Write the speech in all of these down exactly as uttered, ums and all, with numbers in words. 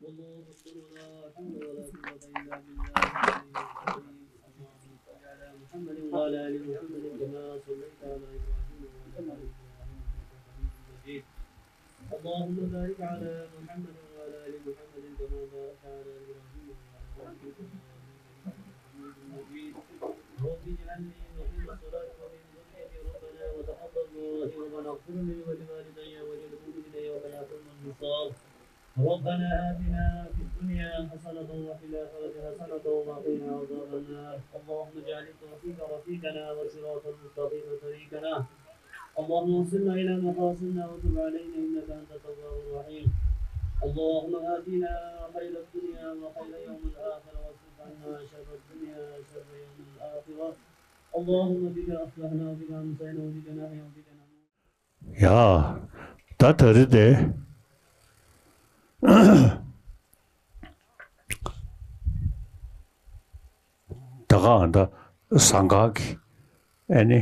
الله أكبر، لا حول ولا قوة إلا بالله العلي العظيم. اللهم صل على محمد وعلى آل محمد كما صليت على إبراهيم وعلى آل إبراهيم إنك حميد مجيد. اللهم بارك على محمد وعلى آل محمد كما باركت على إبراهيم وعلى آل إبراهيم إنك حميد مجيد. رب اجعلني مقيم الصلاة ومن ذريتي، ربنا وتقبل دعائي، ربنا اغفر لي ولوالدي وللمؤمنين يوم يقوم الحساب. ربنا آتنا في الدنيا حسنة وفي الآخرة حسنة وقنا عذاب النار. اللهم اجعل التوفيق رفيقنا والصراط المستقيم طريقنا. اللهم وصلنا إلى مقاصدنا وتب علينا إنك أنت التواب الرحيم. اللهم آتنا خير الدنيا وخير يوم الآخرة واصرف عنا شر الدنيا وشر يوم الآخرة. اللهم بك أصبحنا وبك أمسينا وبك نحيا وبك نموت. ཡ། ད་ད་རེས་དེ། ད་ག་ད་ཟངས་དཀར་གྱི་ཨེ་ནི་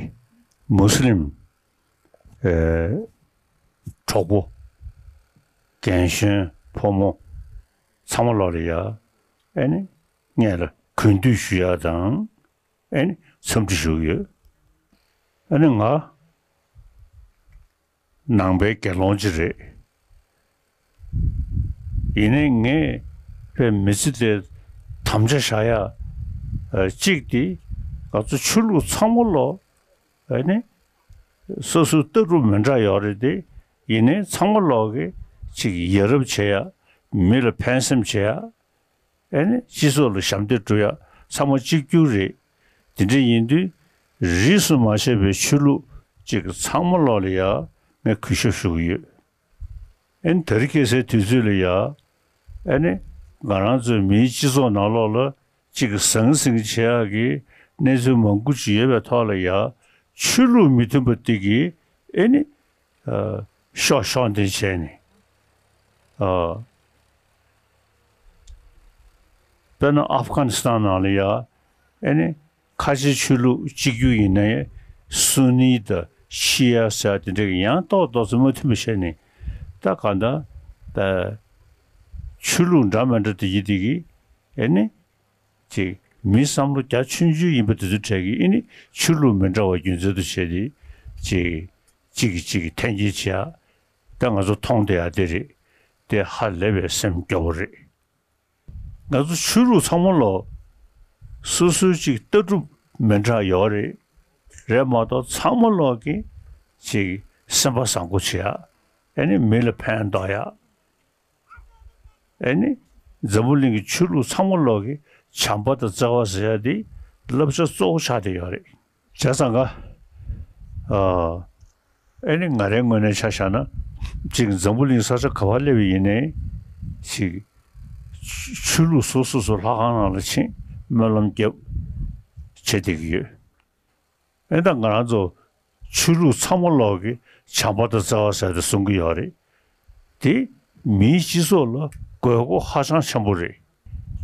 མུ་སི་ལིམ་ཨེ་གྲོགས་པོ་རྒན་གཞོན་ཕོ་མོ་ཚང་མ་ལོག་ལ་ཡ་ཨེ་ནི་ངེད་ལ་གུས་འདུད་ཞུ་ཡ་དང་ཨེ་ནི་འཚམས་འདྲི་ཞུ་གི་ཡོད། ཨེ་ནི་ང་ནང་པའི་དགེ་སློང་ཅིག་རེད། ཡིན་ནའི་ངས་པའི་མི་ཚེ་དེ་དམ་བཅའ་བཞག་ཡ་གཅིག་དེ་ང་ཚོ་ཆོས་ལུགས་ཚང་མ་ལོག་ཨེ་ནི་སོ་སོའི་ལྟ་གྲུབ་མི་འདྲ་ཡོད་རེད་དེ། ཡིན་ནའི་ཚང་མ་ལོག་གི་ཅིག་ཡ་རབས་བྱེད་ཡ། མི་ལ་ཕན་སེམས་བྱེད་ཡ། ཨེ་ནི་སྤྱི་ཚོགས་ལ་ཞབས་འདེགས་སྒྲུབ་ཡ། ཚང་མ་གཅིག་གྱུར་རེད། དེ་འདྲ་ཡིན་དུས་རིས་སུ་མ་ཆད་པའི་ཆོས་ལུགས་ཅིག་ཚང་མ་ལོག་ལ་ཡ་ངས་གུས་ཞབས་ཞུ་གི་ཡོད། ཨེ་ནི་དེ་རིང་ཁ་སང་དུས་ཚོད་ལ་ཡ། ཨེ་ནི་ང་རང་ཚོའི་མིའི་སྤྱི་ཚོགས་ནང་ལོགས་ལ་ཅིག་ཟང་ཟིང་བྱེད་ཡག་གི་གནས་ཚུལ་མང་པོ་ཅིག་ཡོད་པའི་ཐོག་ལ་ཡ། ཆོས་ལུགས་མི་མཐུན་པ་དེ་གིས་ཨེ་ནི་ཨ་ཤོག་ཤོག་འདི་བྱས་ནས། ཨ་དཔེར་ན་ཨབ་གྷ་ནི་སི་ཐན་ནང་ལ་ཡ་ཨེ་ནི་ཁ་ཆེ་ཆོས་ལུགས་གཅིག་གྱུར་ཡིན་ནའི་སུ་ནི་དང་ཤི་ཡ་ཟེར་དེ་འདྲ་གི་ཡང་ཏོག་ཏོག་ཙམ་མ་མཐུན་པ་བྱས་ནས། ད་གང་ལྟར་ད་ཆོས་ལུགས་འདྲ་མི་འདྲ་དེ་གི་དེ་གི་ཨེ་ནི་ཅིག་མི་བསམ་བློ་རྒྱ་ཆུང་ཆུང་ཡིན་པ་དེ་ཚོའི་གྲས་ཀྱིས་ཨེ་ནི་ཆོས་ལུགས་མི་འདྲ་བ་རྒྱུ་མཚན་དུ་བྱས་ཏེ་ཅིག་གཅིག་གིས་གཅིག་གི་འཐེན་འཁྱེར་བྱེད་ཡ། ད་ང་ཚོ་མཐོང་བསྡད་ཡ་དེ་རེད། དེ་ཧ་ལས་པའི་སེམས་སྐྱོ་བོ་རེད། ང་ཚོ་ཆོས་ལུགས་ཚང་མ་ལོག་སོ་སོའི་ཅིག་ལྟ་གྲུབ་མི་འདྲ་ཡོད་རེད། རེད་མ་གཏོགས་ཚང་མ་ལོག་གི་ཅིག་སེམས་པ་བཟང་པོ་བྱེད་ཡ། ཨེ་ནི་མི་ལ་ཕན་འདོགས་ཡ། ཨེ་ནི་འཛམ་བུ་གླིང་གི་ཆོས་ལུགས་ཚང་མ་ལོག་གི་བྱམས་པ་དང་བརྩེ་བ་ཟེར་ཡ་དེ་བསླབ་བྱ་གཙོ་བོ་ཆགས་བསྡད་ཡོད་རེད། བྱས་ཙང་ཀ་ཨ་ཨེ་ནི་ང་རའི་ངོས་ནས་ཆ་བཞག་ན། ཅིག་འཛམ་བུ་གླིང་ས་ཆ་ག་པར་སླེབས་པ་ཡིན་ནའི་ཅིག་ཆོས་ལུགས་སོ་སོ་སོ་ལྷ་ཁང་ནང་ལ་ཕྱིན་སྨོན་ལམ་རྒྱབ་བྱེད་བསྡད་ཀྱི་ཡོད། ཨེ་ད་ང་རང་ཚོ་ཆོས་ལུགས་ཚང་མ་ལོག་གི་བྱམས་པ་དང་བརྩེ་བ་ཟེར་ཏེ་གསུང་གི་ཡོད་རེད། དེ་མིའི་སྤྱི་ཚོགས་ལ་དགོས་མཁོ་ཧ་ཅང་ཆེན་པོ་རེད།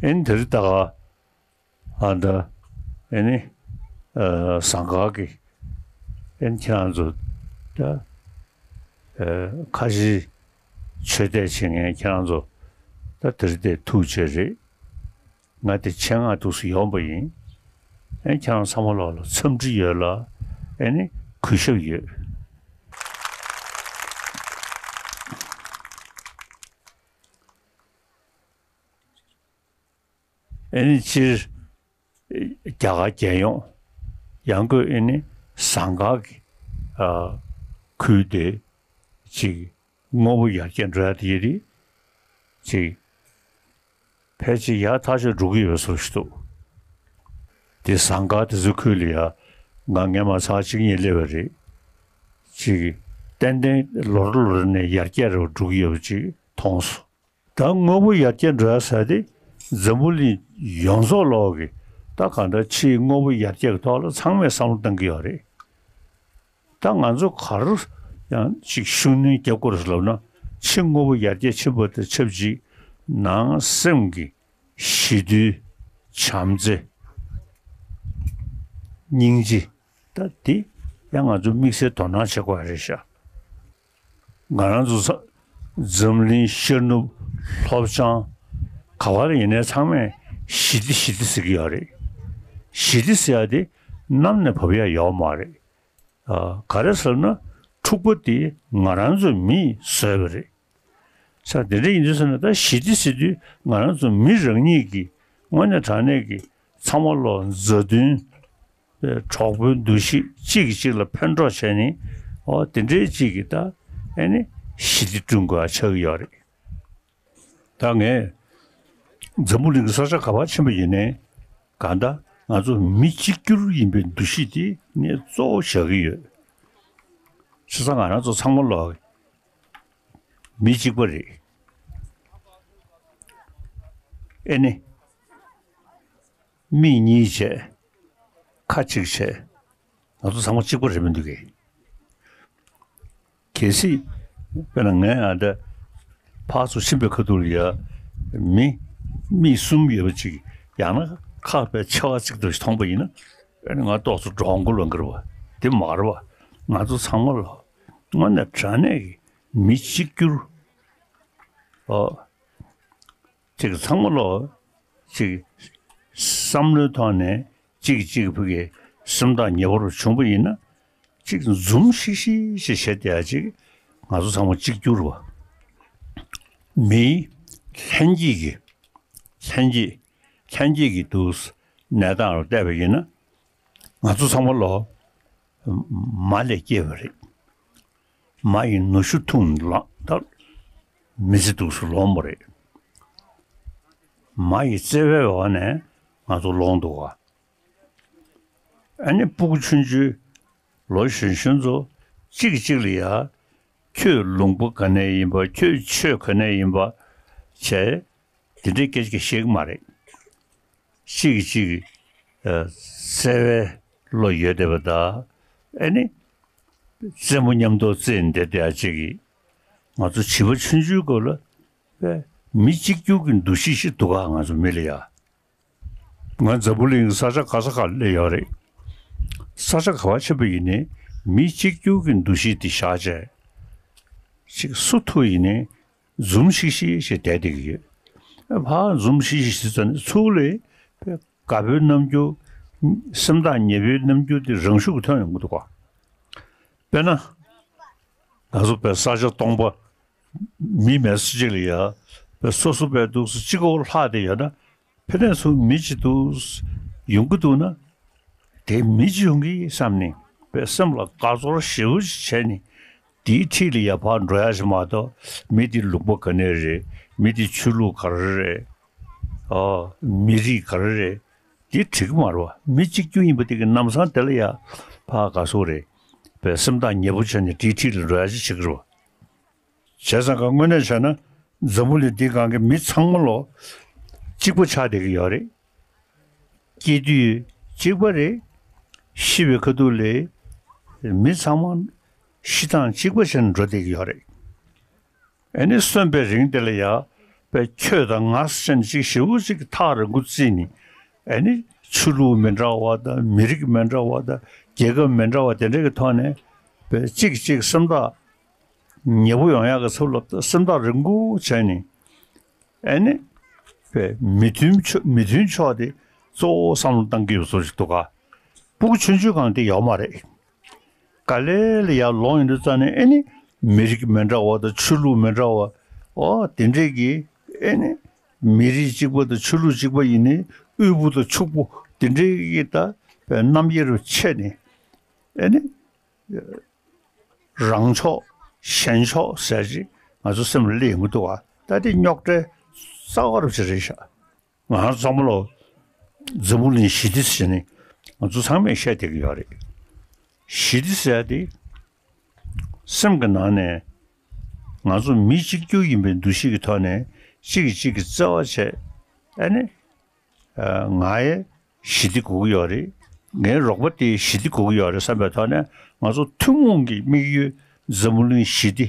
ཨེ་ནི་དེ་རིང་ད་ག་ཨ་ད་ཨེ་ནི་ཨ་ཟངས་དཀར་གྱི་ཨེ་ནི་ཁྱེད་རང་ཚོ་ད་ཨ་ཁ་ཆེའི་ཆོས་དད་བྱེད་མཁན་ཁྱེད་རང་ཚོ་ད་དེ་རིང་དེ་ཐུགས་རྗེ་རེད། ང་དེ་ཆེད་མངགས་འདུག་སེ་ཡོང་པ་ཡིན། ཨེ་ཁྱེད་རང་ཚང་མ་ལོག་ལ་འཚམས་འདྲི་ཡོད་ལ། ཨེ་ནི་གུས་ཞབས་ཡོད། ཨེ་ནི་སྤྱིར་རྒྱ་གར་རྒྱལ་ཡོངས་ཡང་སྒོས་ཨེ་ནི་ཟངས་དཀར་གྱི་ཨ་ཁུལ་དེ་ཅིག་དངོས་པོ་ཡར་རྒྱས་འགྲོ་ཡ་དེ་ཡིན་དེ་ཅིག་ཕལ་ཆེར་ཡག་ཐག་ཆོད་འགྲོ་གི་ཡོད་བཟོ་ཞིག་འདུག། དེ་ཟངས་དཀར་དེ་ཚོའི་ཁུལ་ལ་ཡ་ང་ངས་མ་ཚང་གཅིག་གཉིས་སླེབས་པ་རེད། ཅིག་ཏན་ཏན་ལོ་རེ་ལོ་རེ་ནས་ཡར་རྒྱས་རེ་བ་འགྲོ་གི་ཡོད་པ་ཅིག་མཐོང་སོང་། ད་དངོས་པོ་ཡར་རྒྱས་འགྲོ་ཡ་ཟེར་དེ་འཛམ་བུ་གླིང་ཡོངས་རྫོགས་ལོག་གི་ད་གང་ལྟར་ཕྱིའི་དངོས་པོ་ཡར་རྒྱས་ཀྱི་ཐོག་ལ་ཚང་མས་བསམ་བློ་གཏོང་གི་ཡོད་རེད། ད་ང་ཚོ་ག་རེ་ཡང་ཅིག་ཤུགས་སྣོན་རྒྱབ་དགོས་རེད་ལབ་ན། ཕྱི་དངོས་པོ་ཡར་རྒྱས་ཕྱིན་པ་དང་ཆབས་ཅིག་ནང་སེམས་ཀྱི་ཞི་དུལ། བྱམས་བརྩེ། སྙིང་རྗེ། ད་འདི་ཡང་ང་ཚོ་དམིགས་བསལ་དོ་སྣང་བྱེད་དགོས་རེད་ཤག། ང་རང་ཚོ་ས་འཛམ་གླིང་ཤར་ནུབ་ལྷོ་བྱང་ ག་བ་ལ་ཡིན་ནའི་ཚང་མས་ཞི་བདེ་ཞི་བདེ་ཟེར་གྱི་ཡོད་རེད། ཞི་བདེ་ཟེར་ཡ་དེ་གནམ་ནས་བབས་ཡ་ཡོད་མ་རེད། ཨ། ག་རེ་ཟེར་ན་འཁྲུག་པ་དེ་ང་རང་ཚོ་མིས་བཟོས་པ་རེད། ས་དེ་འདྲ་ཡིན་དུས་ཟེར་ན་ད་ཞི་བདེ་ཟེར་དུས་ང་རང་ཚོ་མི་རང་ཉིད་ཀྱིས་དངོས་གནས་དྲང་གནས་ཀྱི་ཚང་མ་ལོ་མཛའ་མཐུན། གྲོགས་པོའི་འདུ་ཤེས་གཅིག་གིས་གཅིག་ལ་ཕན་གྲོགས་བྱས་ནས་ཨོ་དེ་འདྲའི་གཅིག་གིས་ད་ཨེ་ནི་ཞི་བདེ་བསྐྲུན་དགོས་ཆགས་ཀྱི་ཡོད་རེད། ད་ངས་འཛམ་བུ་གླིང་གི་ས་ཆ་ག་པར་ཕྱིན་པ་ཡིན་ནའི་གང་ལྟར་ང་ཚོ་མི་གཅིག་གྱུར་ཡིན་པའི་འདུ་ཤེས་དེ་ངས་གཙོ་བོ་བཞག་གི་ཡོད། བྱས་ཙང་ང་རང་ཚོ་ཚང་མ་ལོ་མི་གཅིག་པ་རེད། ཨེ་ནི། མིག་གཉིས་བྱས། ཁ་གཅིག་བྱས། ང་ཚོ་ཚང་མ་གཅིག་པ་རེད་མི་འདུག་གས། གལ་སྲིད། དཔེར་ན་ངས་ཨ་འདྲ་ཕར་ཚུར་ཕྱིན་པའི་ཁ་ཐུག་ལ་ཡ། མི། མིག་གསུམ་ཡོད་པ་ཅིག་ཡང་ན་ཁ་པའི་ཆེ་བ་གཅིག་ཏུ་མཐོང་པ་ཡིན་ན། དཔེར་ན་ང་ཏོག་ཙམ་འདྲོག་མགོ་ལངས་ཀྱི་རེད་བ། དེ་མ་རེད་བ། ང་ཚོ་ཚང་མ་ལ། དངོས་གནས་དྲང་གནས་ཀྱི་མི་གཅིག་གྱུར། ཨོ། ཅིག་ཚང་མ་ལོ། ཅིག་བསམ་བློའི་ཐོག་ནས་གཅིག་གིས་གཅིག་གི་ཕུ་གེ་སེམས་ཐག་ཉེ་པོར་བྱུང་པ་ཡིན་ན། ཅིག་འཛུམ་ཤིག་ཤིག་ཅིག་བྱེད་བསྡད་ཡ་ཅིག་ང་ཚོ་ཚང་མ་གཅིག་གྱུར་བ། མིའི་ལྷན་སྐྱེས་ཀྱི། ལྷན་སྐྱེས། ལྷན་སྐྱེས་ཀྱི་འདུག་གནས་སྟངས་ལ་བལྟས་པ་ཡིན་ན། ང་ཚོ་ཚང་མ་ལོ། མ་ལས་སྐྱེས་པ་རེད། མ་ཡི་ནུ་ཞོ་འཐུང་ལ་ད་མི་ཚེ་འདུག་སུ་ལོངས་པ་རེད། མ་ཡི་བརྩེ་བའི་འོག་ནས་ང་ཚོ་ལོངས་འདུག་ག། ཨ་ནི་སྤུ་གུ་ཆུང་ཆུང་ལོ་གཞོན་གཞོན་ཚོ་གཅིག་གིས་གཅིག་ལ་ཡ། ཁྱོད་ལུང་པ་ག་ནས་ཡིན་པ། ཁྱོད་ཆོས་ག་ནས་ཡིན་པ་བྱས། དེ་འདྲའི་སྐད་ཆ་བཤད་གི་མ་རེད། གཅིག་གིས་གཅིག་གི་ཨ། བརྩེ་བའི་བློ་ཡོད་བསྡད་པ་དང་། ཨེ་ནི། རྩེད་མོ་མཉམ་དུ་རྩེས་བསྡད་བསྡད་ཡ་ཅིག་གིས། ང་ཚོ་བྱིས་པ་ཆུང་ཆུང་སྐབས་ལ་དཔེ་མི་གཅིག་གྱུར་གྱི་འདུ་ཤེས་ཤིག་འདུག་ག། ང་ཚོ་མི་ལ་ཡ། ང་འཛམ་བུ་གླིང་གི་ས་ཆ་ག་ས་ག་སླེབས་ཡོད་རེད། ས་ཆ་ག་པར་ཕྱིན་པ་ཡིན་ནའི་མི་གཅིག་གྱུར་གྱི་འདུ་ཤེས་འདི་བཞག་བྱས། ཅིག་སུ་ཐུག་ཡིན་ནའི་འཛུམ་ཤིག་ཤིག་བྱས་བསྡད་བསྡད་ཀྱི་ཡོད། ཨ་ཕར་འཛུམ་ཤིག་ཤིག་ཟེར་ཙམ་ནས་ཚུར་ལ་དཔེ་དགའ་པོའི་རྣམ་འགྱུར། སེམས་ཐག་ཉེ་པོའི་རྣམ་འགྱུར་དེ་རང་ཤུགས་ཐོན་ཡོང་གི་འདུག་ག། དཔེར་ན། ང་ཚོ་དཔེ་ས་ཆ་སྟོང་པ། མི་མེད་ས་ཅིག་ལ་ཡ། དཔེ་སོ་སོ་དཔེ་འདུག་སེ་གཅིག་པོ་ལྷག་བསྡད་ཡོད་ན། ཕན་ཚུན་མི་གཅིག་འདུག་ཡོང་གི་འདུག་ན། དེ་མི་གཅིག་ཡོང་གི་བསམ་ནས་དཔེ་སེམས་ལ་དགའ་ཚོར་ཞེ་པོ་ཅིག་བྱས་ནས། དེའི་འཁྲིས་ལ་ཡ་ཕར་འགྲོ་ཡ་ཞིག་མ་གཏོགས། མི་དེ་ལུང་པ་ག་ནས་རེད། མི་དེ་ཆོས་ལུགས་ག་རེ་རེད། ཨོ། མི་རིགས་ག་རེ་རེད། དེ་འགྲིག་གི་མ་རེད་བ། མི་གཅིག་གྱུར་ཡིན་པ་དེ་གི་ལམ་སང་དེ་ལ་ཡ་ཕར་ག་སོ་རེད། དཔེ་སེམས་ཐག་ཉེ་པོ་བྱས་ནས་དེའི་འཁྲིས་ལ་འགྲོ་ཡ་ཅིག་བྱེད་ཀྱི་རེད་བ། བྱས་ཙང་ཀ་དངོས་གནས་བྱས་ན་འཛམ་བུ་གླིང་འདིའི་སྒང་གི་མི་ཚང་མ་ལོ་གཅིག་པ་ཆགས་བསྡད་ཀྱི་ཡོད་རེད། སྐྱེ་དུས་གཅིག་པ་རེད། ཤི་བའི་ཁ་ཐུག་ལ་མི་ཚང་མ་ཤི་སྟངས་གཅིག་པ་བྱས་ནས་འགྲོ་བསྡད་ཀྱི་ཡོད་རེད། ཨེ་ནི་གསོན་པའི་རིང་དེ་ལ་ཡ་དཔེ་ཁྱོད་དང་ང་ཟེར་ནས་ཅིག་ཞེ་པོ་ཅིག་གི་ཐག་རིང་པོ་བརྩིས་ནས། ཨེ་ནི་ཆོས་ལུགས་མི་འདྲ་བ་དང་མི་རིགས་མི་འདྲ་བ་དང་རྒྱལ་ཁབ་མི་འདྲ་བ་དེ་འདྲ་གི་ཐོག་ནས་དཔེ་གཅིག་གཅིག་སེམས་ཐག་ཉེ་པོ་ཡོང་ཡག་གི་ཚུལ་ལ་སེམས་ཐག་རིང་པོ་བྱས་ནས། ཨེ་ནི། དཔེ་མི་མཐུན་ཕྱོགས་མི་མཐུན་ཕྱོགས་དེ་གཙོ་བོ་བསམ་བློ་བཏང་གི་ཡོད་བཟོ་ཞིག་འདུག་ག། སྤུ་གུ་ཆུང་ཆུང་སྒང་དེ་ཡོད་མ་རེད། ག་ལེ་ལ་ཡར་ལོངས་ཡོང་དུས་ཙ་ནས་ཨེ་ནི། མི་རིགས་མི་འདྲ་བ་དང་ཆོས་ལུགས་མི་འདྲ་བ། ཨོ་དེ་འདྲས་ཀྱི་ཨེ་ནི། མི་རིགས་གཅིག་པ་དང་ཆོས་ལུགས་གཅིག་པ་ཡིན་ནའི་དབུལ་པོ་དང་ཕྱུག་པོ་དེ་འདྲས་ཀྱི་ད་དཔེ་རྣམ་དབྱེ་རུ་ཕྱེ་ནས་ཨེ་ནི། རང་ཕྱོགས་གཞན་ཕྱོགས་ཟེར་ཅིག་ང་ཚོ་སེམས་ལ་སླེབས་ཡོང་གི་འདུག་བ། ད་དེ་རྙོག་དྲའི་རྩ་བ་རུ་ཅིག་རེད་ཤག། ང་རང་ཚང་མ་ལོ། འཛམ་བུ་གླིང་ཞི་བདེ་ཟེར་ནས་ང་ཚོ་ཚང་མས་བཤད་བསྡད་ཀྱི་ཡོད་རེད། ཞི་བདེ་ཟེར་ཡ་དེ། སེམས་ཀྱི་ནང་ནས་ང་ཚོ་མི་གཅིག་གྱུར་ཡིན་པའི་འདུ་ཤེས་ཀྱི་ཐོག་ནས་གཅིག་གིས་གཅིག་གི་བརྩེ་བ་བྱས། ཨ་ནི། ཨ། ང་ཡི་ཞི་བདེ་དགོས་ཀྱི་ཡོད་རེད། ངའི་རོགས་པ་དེ་ཞི་བདེ་དགོས་ཀྱི་ཡོད་རེད་བསམ་པའི་ཐོག་ནས་ང་ཚོ་ཐུན་མོང་གི་དམིགས་ཡུལ་འཛམ་བུ་གླིང་ཞི་བདེ།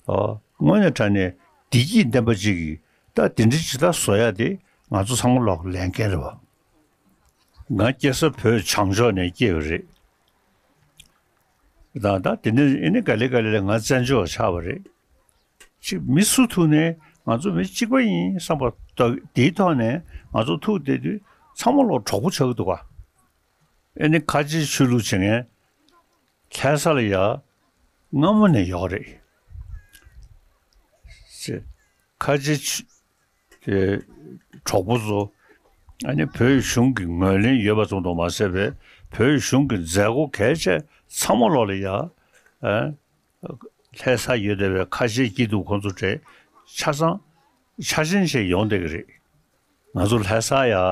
ཨོ། དངོས་གནས་དྲང་གནས་བདེ་སྐྱིད་ལྡན་པ་ཅིག་གི་ད་དེ་འདྲ་ཅིག་ད་བཟོ་ཡ་དེ་ང་ཚོ་ཚང་མ་ལོག་ལས་འགན་རེད་བ། ང་སྐྱེ་ས་བོད་བྱང་ཕྱོགས་ནས་སྐྱེས་པ་རེད། ད་ད་དེ་ནས་ཨེ་ནི་ག་ལེ་ག་ལེ་ལ་ང་བཙན་བྱོལ་བ་ཆགས་པ་རེད། ཅིག་མི་སུ་ཐུག་ནས་ ང་ཚོ་མི་གཅིག་པ་ཡིན་བསམ་པ་ལྟ་དེའི་ཐོག་ནས་ང་ཚོ་ཐུག་བསྡད་དུས་ཚང་མ་ལོག་གྲོགས་པོ་ཆགས་ཀྱི་འདུག་ག་ཨེ་ནི་ཁ་ཆེའི་ཆོས་ལུགས་བྱེད་མཁན་ལྷ་ས་ལ་ཡ་སྔ་མོ་ནས་ཡོད་རེད། ཅེས་ཁ་ཆེ་ཆུ་དེ་གྲོགས་པོ་ཚོ་ཨ་ནི་བོད་གཞུང་གི་ངོས་ལེན་ཡོད་པ་ཙམ་དུ་མ་ཟད་པའི་བོད་གཞུང་གི་མཛད་སྒོ་གལ་ཆེ་ཚང་མ་ལོག་ལ་ཡ་ཨ་ལྷ་ས་ཡོད་བསྡད་པའི་ཁ་ཆེའི་སྐྱིད་སྡུག་ཁོང་ཚོ་གྲས་ཆ་ཚང་ཆ་ཆེན་ཆེ་ཡོང་བསྡད་ཀྱི་རེད། ང་ཚོ་ལྷ་ས་ཡ་ཨ་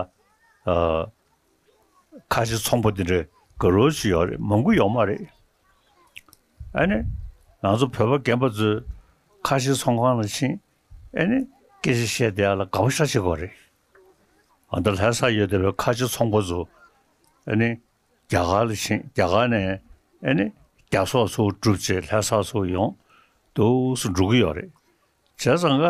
ཁ་ཆེ་ཚོང་པ་འདི་འདྲའི་དགའ་རོགས་ཅིག་ཡོད་རེད། མང་པོ་ཡོད་མ་རེད། ཨ་ནི་ང་ཚོ་བོད་པ་རྒན་པ་ཚོས་ཁ་ཆེ་ཚོང་ཁང་ལ་ཕྱིན་ཨ་ནི་སྐད་ཆ་བཤད་བསྡད་ཡ་ལ་དགའ་པོ་ཞེ་དྲག་བྱེད་ཀྱི་ཡོད་རེད། ཨ་ད་ལྷ་ས་ཡོད་བསྡད་པའི་ཁ་ཆེ་ཚོང་པ་ཚོ་ཨ་ནི་རྒྱ་གར་ལ་ཕྱིན་རྒྱ་གར་ནས་ཨ་ནི་རྒྱ་སོག་ཚུར་བསྒྲུབས་བྱས་ལྷ་ས་ཚུར་ཡོང་འདུག་སེ་འགྲོ་གི་ཡོད་རེད། བྱས་ཙང་ཀ་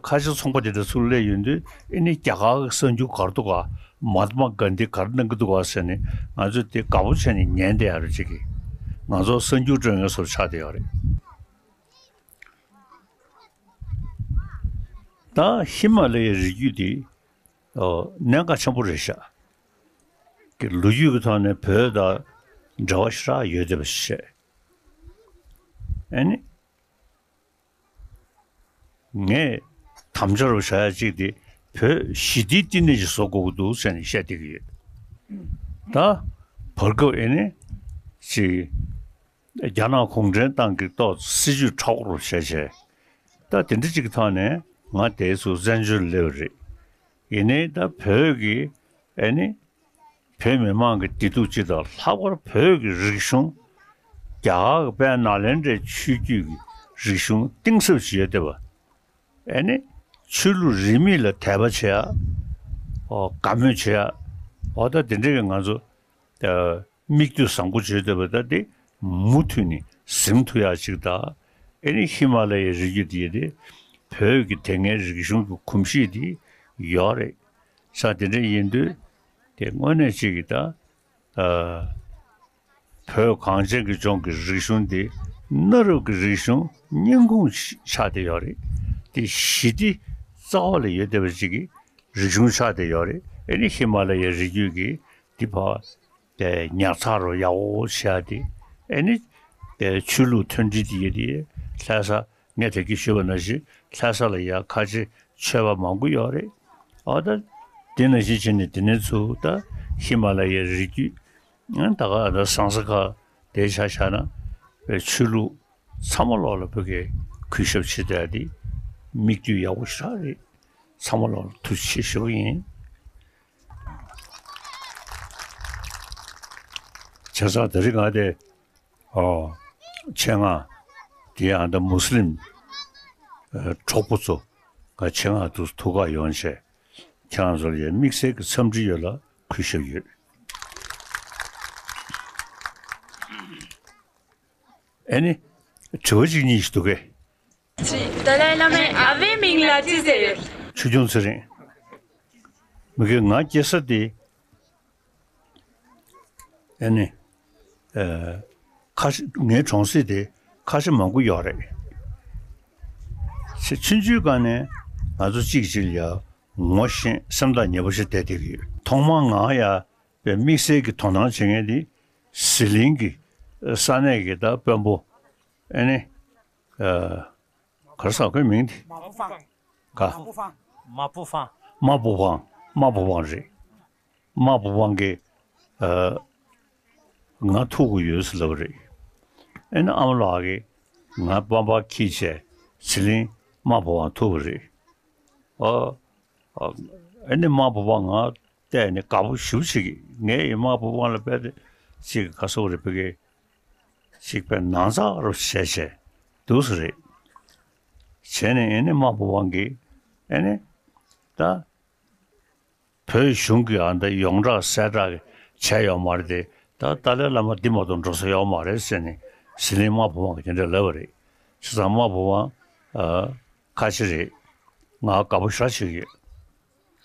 ཁ་ཆེ་ཚོང་པ་དེ་འདྲ་ཚུར་སླེབས་ཡོང་དུས་ཨ་ནི་རྒྱ་གར་གྱི་གསར་འགྱུར་ག་རེ་འདུག་ག་མ་ཧཱ་ཏྨ་གྷན་དྷི་ག་རེ་གནང་གི་འདུག་ག་ཟེར་ནས་ང་ཚོས་དེ་དགའ་པོ་བྱས་ནས་ཉན་བསྡད་ཡ་རེད། ཅིག་གིས་ང་ཚོ་གསར་འགྱུར་སྤྲོད་མཁན་ཚོར་ཆགས་བསྡད་ཡོད་རེད། ད་ཧི་མ་ལ་ཡའི་རི་རྒྱུད་དེ་ཨོ་གནད་འགག་ཆེན་པོ་རེད་ཤག་གི་ལོ་རྒྱུས་ཀྱི་ཐོག་ནས་བོད་དང་འབྲེལ་བ་ཞེ་དྲག་ཡོད་བསྡད་པ་ཞིག་བཤད། ཨ་ནི། ངས་དམ་བཅའ་རུ་བཞག་ཡ་གཅིག་དེ་བོད་ཞི་བདེའི་བསྟི་གནས་ཅིག་བཟོ་དགོས་ཀྱི་འདུག་ཟེར་ནས་བཤད་བསྡད་ཀྱི་ཡོད། ད་བར་སྐབས་ཨེ་ནི་ཅིག་རྒྱ་ནག་གུང་ཁྲན་ཏང་གི་ཏོག་སྲིད་ཇུས་མཁྲེགས་པོ་རུ་བྱས་བྱས་ད་དེ་འདྲ་ཅིག་གི་ཐོག་ནས་ང་དེ་ཚོ་བཙན་བྱོལ་སླེབས་པ་རེད། ཡིན་ནའི་ད་བོད་ཀྱི་ཨེ་ནི། བོད་མི་མང་གི་བདེ་སྡུག་སྤྱི་དང་ལྷག་པར་བོད་ཀྱི་རིག་གཞུང་། རྒྱ་གར་གྱི་དཔལ་ནཱ་ལེནྡྲའི་ཆོས་བརྒྱུད་ཀྱི་རིག་གཞུང་གཏིང་ཟབ་ཅིག་ཡོད་བསྡད་པ། ཨེ་ནི། ཆོས་ལུགས་རིས་མེད་ལ་དད་པ་བྱེད་ཡ། ཨོ་དགའ་མོས་བྱེད་ཡ། ཨོ་ད་དེ་འདྲ་གི་ང་ཚོ། ཨ་མིག་ལྟོས་བཟང་པོ་བྱེད་བསྡད་པ་ད་དེ་མུ་མཐུད་ནས་གཟིམ་ཐུབ་ཡ་ཅིག་དང་། ཨེ་ནི་ཧི་མ་ལ་ཡའི་རི་རྒྱུད་དེ་དེ་བོད་ཀྱི་དེ་སྔའི་རིག་གཞུང་གི་གོམས་གཤིས་དེ་ཡོད་རེད། ས་དེ་འདྲ་ཡིན་དུས། དེ་དངོས་གནས་གཅིག་གིས་ད། ཨ། བོད་གངས་ཅན་གྱི་ལྗོངས་ཀྱི་རིག་གཞུང་འདི་གནའ་རབས་ཀྱི་རིག་གཞུང་སྙིང་ཁུང་ཆགས་བསྡད་ཡོད་རེད། དེ་ཞི་བདེ་རྩ་བ་ལ་ཡོད་བསྡད་པ་ཅིག་གི་རིག་གཞུང་ཆགས་བསྡད་ཡོད་རེད། ཨེ་ནི་ཧི་མ་ལ་ཡའི་རི་རྒྱུད་ཀྱི་འདི་ཕར་དེ་ཉར་ཚགས་རུ་ཡག་པོ་བྱས་ཏེ་ཨེ་ནི་དེ་ཆོས་ལུགས་མཐུན་སྒྲིལ་དེ་ཡོད་དེ་ལྷ་ས། ངས་དེ་གི་ཞུས་པ་ནང་བཞིན་ལྷ་ས་ལ་ཡ་ཁ་ཆེ་ཆོས་པ་མང་པོ་ཡོད་རེད། ཨ་ད་དེ་ནང་བཞིན་བྱས་ནས་དེ་ནས་ཚུར་ད་ཧི་མ་ལ་ཡའི་རི་རྒྱུད་ཨ་ད་ག་ད་ཟང་ས་ཁ་དེ་ཆ་བཞག་ན་བའི་ཆོས་ལུགས་ཚང་མ་ལོག་ལ་བོད་ཀྱི་གུས་ཞབས་བྱེད་བསྡད་དེ་མིག་ལྟོས་ཡག་པོ་ཞེ་དྲག་རེད། ཚང་མ་ལོག་ལ་ཐུགས་རྗེ་ཆེ་ཞུ་གི་ཡིན། བྱས་ཙང་དེ་རིང་ང་དེ། ཨོ། ཆེད་མངགས། དེ་ཡང་ད་མུ་སི་ལིམ། ཨ། གྲོགས་པོ་ཚོ། ང་ཆེད་མངགས་དུ་ཐུག་ག་ཡོང་བྱས། ཁྱེད་རང་ཚོ་ལ་ཡང་དམིགས་བསལ་གྱི་འཚམས་འདྲི་ཡོད་ལ་གུས་ཞབས་ཡོད། ཨེ་ནི། དྲི་བ་གཅིག་གཉིས་ཤིག་འདུག་གས། Dalai Lama ཨ་བའི་མིང་ལ་ཅི་ཟེར་ཡོད། ཆོས་སྐྱོང་ཚེ་རིང་། མི་དགེ་ང་སྐྱེས་ས་དེ། ཨེ་ནི། ཨེ། ཁ་ཤས་ངའི་གྲོང་གསེབ་དེ་ཁ་ཤས་མང་པོ་ཡོད་རེད། ཆེ་ཆུང་ཆུང་སྒང་ནས་ང་ཚོ་གཅིག་གཅིག་ལ་ཡ་ངོ་ཤེས་སེམས་ཐག་ཉེ་པོ་ཞིག་བསྡད་བསྡད་ཀྱི་ཡོད། ཐོག་མར་ང་ཡ་པའི་དམིགས་བསལ་གྱི་དོ་སྣང་བྱེད་མཁན་དེ་ཟི་ལིང་གི་ས་གནས་ཀྱི་ད་དཔོན་པོ་ཨེ་ནི། ཨེ། ག་རེ་ཟེར་ཁོའི་མིང་དེ། མ་པུ་ཧྥང་། ག་མ་པུ་ཧྥང་། མ་པུ་ཧྥང་། མ་པུ་ཧྥང་། མ་པུ་ཧྥང་རེད། མ་པུ་ཧྥང་གིས། ཨ། ང་ཐུག་གི་ཡོད་ཟེར་ལབ་པ་རེད། ཨེ་ནི་ཨ་མ་ལགས་ཀྱིས་ང་པང་པར་འཁྱེར་བྱས་ཟི་ལིང་མ་པུ་ཧྥང་ཐུག་པ་རེད། ཨ། ཨ། ཨེ་ནི་མ་པུ་ཧྥང་ང་བལྟས་ནས་དགའ་པོ་ཞེ་པོ་ཅིག་གིས་ངས་ཡི་མ་པུ་ཧྥང་ལ་བལྟས་ཏེ་ཅིག་ག་སོག་རེད་པ་གི་ཅིག་པའི་ནང་ཚགས་རུ་བྱས་བྱས་འདུག་ས་རེད། བྱས་ནས་ཨེ་ནི་མ་པུ་ཧྥང་གིས་ཨེ་ནི་ད་བོད་གཞུང་གིས་ཨ་འདི་ཡོངས་གྲགས་གསལ་བསྒྲགས་བྱས་ཡོད་མ་རེད་དེ། ད་ཏཱ་ལའི་བླ་མ་འདི་མ་གཏོགས་འགྲོ་ས་ཡོད་མ་རེད་ཟེར་ནས་ཟི་ལིང་མ་བུ་དབང་གིས་དེ་འདྲ་ལབ་པ་རེད། བྱས་ཙང་མ་བུ་དབང་ཨ་ཁ་ཆེ་རེད། ང་དགའ་པོ་ཞེ་དྲག་བྱེད་ཀྱི་ཡོད།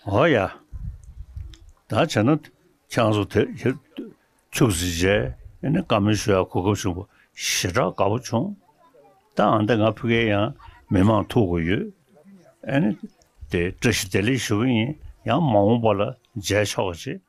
འོ་ཡ། ད་བྱས་ན་ཁྱེད་རང་ཚོ་དེ་ཕྱུགས་གཟིགས་བྱས་ཨ་ནི་བཀའ་མོལ་ཞུ་ཡ་གོ་སྐབས་བྱུང་བ་ཞེ་དྲག་དགའ་པོ་བྱུང་། ད་ཨ་འདི་ང་ཕ་གིར་ཡང་མི་མང་ཐུག་དགོས་ཡོད། ཨ་ནི་དེ་བཀྲ་ཤིས་བདེ་ལེགས་ཞུ་གི་ཡིན། ཡང་མ་འོངས་པ་ལ་མཇལ་ཆོག་ཅིག